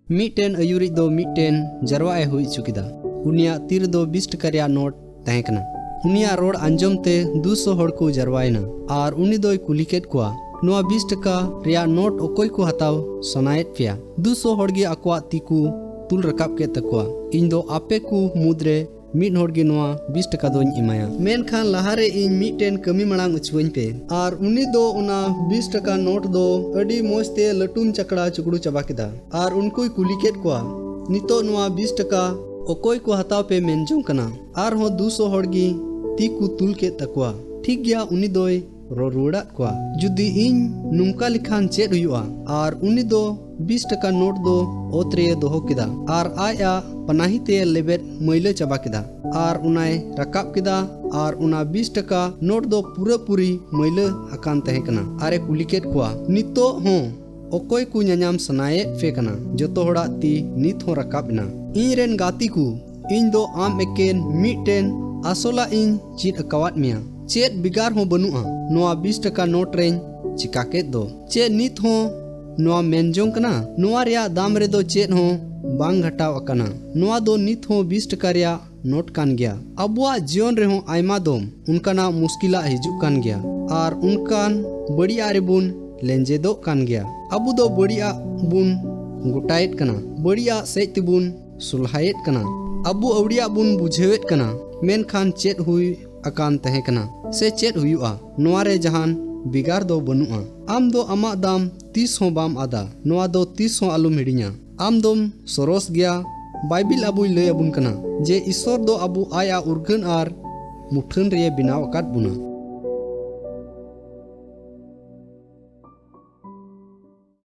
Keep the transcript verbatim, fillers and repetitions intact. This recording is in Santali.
ᱢᱤᱫᱴᱮᱱ ᱟᱹᱭᱩᱨᱤᱡ ᱫᱚ ᱢᱤᱫᱴᱮᱱ ᱡᱟᱨᱣᱟ ᱮ ᱦᱩᱭ ᱦᱚᱪᱚ ᱠᱮᱫᱟ᱾ ᱩᱱᱤᱭᱟᱜ ᱛᱤ ᱨᱮᱫᱚ ᱵᱤᱥ ᱴᱟᱠᱟ ᱨᱮᱭᱟᱜ ᱱᱳᱴ ᱛᱟᱦᱮᱸ ᱠᱟᱱᱟ᱾ ᱩᱱᱤᱭᱟᱜ ᱨᱚᱲ ᱟᱸᱡᱚᱢ ᱛᱮ ᱫᱩ ᱥᱚ ᱦᱚᱲ ᱠᱚ ᱡᱟᱨᱣᱟᱭᱮᱱᱟ ᱟᱨ ᱩᱱᱤ ᱫᱚᱭ ᱠᱩᱞᱤ ᱠᱮᱫ ᱠᱚᱣᱟ, "ᱱᱚᱣᱟ ᱵᱤᱥ ᱴᱟᱠᱟ ᱨᱮᱭᱟᱜ ᱱᱳᱴ ᱚᱠᱚᱭ ᱠᱚ ᱦᱟᱛᱟᱣ ᱥᱟᱱᱟᱭᱮᱫ ᱯᱮᱭᱟ?" ᱫᱩ ᱥᱚ ᱦᱚᱲ ᱜᱮ ᱟᱠᱚᱣᱟᱜ ᱛᱤ ᱠᱚ ᱛᱩᱞ ᱨᱟᱠᱟᱵ ᱠᱮᱫ ᱛᱟᱠᱚᱣᱟ᱾ ᱤᱧ ᱫᱚ ᱟᱯᱮ ᱠᱚ ᱢᱩᱫᱽᱨᱮ ᱢᱤᱫ ᱦᱚᱲ ᱜᱮ ᱱᱚᱣᱟ ᱵᱤᱥ ᱴᱟᱠᱟ ᱫᱚᱧ ᱮᱢᱟᱭᱟ᱾ ᱢᱮᱱᱠᱷᱟᱱ ᱞᱟᱦᱟᱨᱮ ᱤᱧ ᱢᱤᱫᱴᱮᱱ ᱠᱟᱹᱢᱤ ᱢᱟᱲᱟᱝ ᱚᱪᱚᱣᱟᱹᱧ ᱯᱮ᱾ ᱟᱨ ᱩᱱᱤ ᱫᱚ ᱚᱱᱟ ᱵᱤᱥ ᱴᱟᱠᱟ ᱱᱳᱴ ᱫᱚ ᱟᱹᱰᱤ ᱢᱚᱡᱽ ᱛᱮ ᱞᱟᱹᱴᱩᱢ ᱪᱟᱠᱲᱟ ᱪᱩᱠᱲᱩ ᱪᱟᱵᱟ ᱠᱮᱫᱟ᱾ ᱟᱨ ᱩᱱᱠᱩᱭ ᱠᱩᱞᱤ ᱠᱮᱫ ᱠᱚᱣᱟ, "ᱱᱤᱛᱚᱜ ᱱᱚᱣᱟ ᱵᱤᱥ ᱴᱟᱠᱟ ᱚᱠᱚᱭ ᱠᱚ ᱦᱟᱛᱟᱣ ᱯᱮ ᱢᱮᱱ ᱡᱚᱝ ᱠᱟᱱᱟ?" ᱟᱨᱦᱚᱸ ᱫᱩ ᱥᱚ ᱦᱚᱲ ᱜᱮ ᱛᱤ ᱠᱚ ᱛᱩᱞ ᱠᱮᱫ ᱛᱟᱠᱚᱣᱟ᱾ ᱴᱷᱤᱠ ᱜᱮᱭᱟ, ᱩᱱᱤ ᱫᱚᱭ ᱨᱚᱲ ᱨᱩᱣᱟᱹᱲᱟᱫ ᱠᱚᱣᱟ, "ᱡᱩᱫᱤ ᱤᱧ ᱱᱚᱝᱠᱟ ᱞᱮᱠᱷᱟᱱ ᱪᱮᱫ ᱦᱩᱭᱩᱜᱼᱟ?" ᱟᱨ ᱩᱱᱤ ᱫᱚ ᱵᱤᱥ ᱴᱟᱠᱟ ᱱᱳᱴ ᱫᱚ ᱚᱛ ᱨᱮᱭ ᱫᱚᱦᱚ ᱠᱮᱫᱟ ᱟᱨ ᱟᱡᱟᱜ ᱯᱟᱱᱟᱦᱤ ᱛᱮ ᱞᱮᱵᱮᱫ ᱢᱟᱹᱭᱞᱟᱹ ᱪᱟᱵᱟ ᱠᱮᱫᱟ᱾ ᱟᱨ ᱚᱱᱟᱭ ᱨᱟᱠᱟᱵ ᱠᱮᱫᱟ ᱟᱨ ᱚᱱᱟ ᱵᱤᱥ ᱴᱟᱠᱟ ᱱᱳᱴ ᱫᱚ ᱯᱩᱨᱟᱹᱯᱩᱨᱤ ᱢᱟᱹᱭᱞᱟᱹ ᱟᱠᱟᱱ ᱛᱟᱦᱮᱸ ᱠᱟᱱᱟ᱾ ᱟᱨᱮ ᱠᱩᱞᱤ ᱠᱮᱫ ᱠᱚᱣᱟ, "ᱱᱤᱛᱚᱜ ᱦᱚᱸ ᱚᱠᱚᱭ ᱠᱚ ᱧᱟᱧᱟᱢ ᱥᱟᱱᱟᱭᱮᱫ ᱯᱮ ᱠᱟᱱᱟ? ᱡᱚᱛᱚ ᱦᱚᱲᱟᱜ ᱛᱤ ᱱᱤᱛ ᱦᱚᱸ ᱨᱟᱠᱟᱵ ᱮᱱᱟ᱾ ᱤᱧ ᱨᱮᱱ ᱜᱟᱛᱮ ᱠᱚ, ᱤᱧ ᱫᱚ ᱟᱢ ᱮᱠᱮᱱ ᱢᱤᱫᱴᱮᱱ ᱟᱥᱚᱞᱟᱜ ᱤᱧ ᱪᱮᱫ ᱟᱠᱟᱣᱟᱫ ᱢᱮᱭᱟ᱾ ᱪᱮᱫ ᱵᱷᱮᱜᱟᱨ ᱦᱚᱸ ᱵᱟᱹᱱᱩᱜᱼᱟ ᱱᱚᱣᱟ ᱵᱤᱥ ᱴᱟᱠᱟ ᱱᱳᱴ ᱨᱮᱧ ᱪᱤᱠᱟ ᱠᱮᱫ ᱫᱚ᱾ ᱪᱮᱫ ᱱᱤᱛ ᱦᱚᱸ ᱱᱚᱣᱟ ᱢᱮᱱ ᱡᱚᱝ ᱠᱟᱱᱟ? ᱱᱚᱣᱟ ᱨᱮᱭᱟᱜ ᱫᱟᱢ ᱨᱮᱫᱚ ᱪᱮᱫ ᱦᱚᱸ ᱵᱟᱝ ᱜᱷᱟᱴᱟᱣ ᱟᱠᱟᱱᱟ᱾ ᱱᱚᱣᱟ ᱫᱚ ᱱᱤᱛ ᱦᱚᱸ ᱵᱤᱥ ᱴᱟᱠᱟ ᱨᱮᱭᱟᱜ ᱱᱳᱴ ᱠᱟᱱ ᱜᱮᱭᱟ᱾ ᱟᱵᱚᱣᱟᱜ ᱡᱤᱭᱚᱱ ᱨᱮᱦᱚᱸ ᱟᱭᱢᱟ ᱫᱚᱢ ᱚᱱᱠᱟᱱᱟᱜ ᱢᱩᱥᱠᱤᱞᱟᱜ ᱦᱤᱡᱩᱜ ᱠᱟᱱ ᱜᱮᱭᱟ ᱟᱨ ᱚᱱᱠᱟᱱ ᱵᱟᱹᱲᱤᱡᱟᱜ ᱨᱮᱵᱚᱱ ᱞᱮᱸᱡᱮᱫᱚᱜ ᱠᱟᱱ ᱜᱮᱭᱟ᱾ ᱟᱵᱚ ᱫᱚ ᱵᱟᱹᱲᱤᱡᱟᱜ ᱵᱚᱱ ᱜᱚᱴᱟᱭᱮᱫ ᱠᱟᱱᱟ, ᱵᱟᱹᱲᱤᱡᱟᱜ ᱥᱮᱫ ᱛᱮᱵᱚᱱ ᱥᱚᱞᱦᱟᱭᱮᱫ ᱠᱟᱱᱟ᱾ ᱟᱵᱚ ᱟᱹᱣᱲᱤᱭᱟᱜ ᱵᱚᱱ ᱵᱩᱡᱷᱟᱹᱣᱮᱫ ᱠᱟᱱᱟ, ᱢᱮᱱᱠᱷᱟᱱ ᱪᱮᱫ ᱦᱩᱭ ᱟᱠᱟᱱ ᱛᱟᱦᱮᱸ ᱠᱟᱱᱟ ᱥᱮ ᱪᱮᱫ ᱦᱩᱭᱩᱜᱼᱟ, ᱱᱚᱣᱟ ᱨᱮ ᱡᱟᱦᱟᱱ ᱵᱷᱮᱜᱟᱨ ᱫᱚ ᱵᱟᱹᱱᱩᱜᱼᱟ᱾ ᱟᱢ ᱫᱚ ᱟᱢᱟᱜ ᱫᱟᱢ ᱛᱤᱥ ᱦᱚᱸ ᱵᱟᱢ ᱟᱫᱟ, ᱱᱚᱣᱟ ᱫᱚ ᱛᱤᱥ ᱦᱚᱸ ᱟᱞᱚᱢ ᱦᱤᱲᱤᱧᱟ᱾ ᱟᱢ ᱫᱚᱢ ᱥᱚᱨᱚᱥ ᱜᱮᱭᱟ᱾ ᱵᱟᱭᱵᱤᱞ ᱟᱵᱚᱭ ᱞᱟᱹᱭ ᱟᱵᱚᱱ ᱠᱟᱱᱟ ᱡᱮ ᱤᱥᱥᱚᱨ ᱫᱚ ᱟᱵᱚ ᱟᱭᱟᱜ ᱩᱨᱜᱟᱹᱱ ᱟᱨ ᱢᱩᱴᱷᱟᱹᱱ ᱨᱮᱭ ᱵᱮᱱᱟᱣ ᱟᱠᱟᱫ ᱵᱚᱱᱟ᱾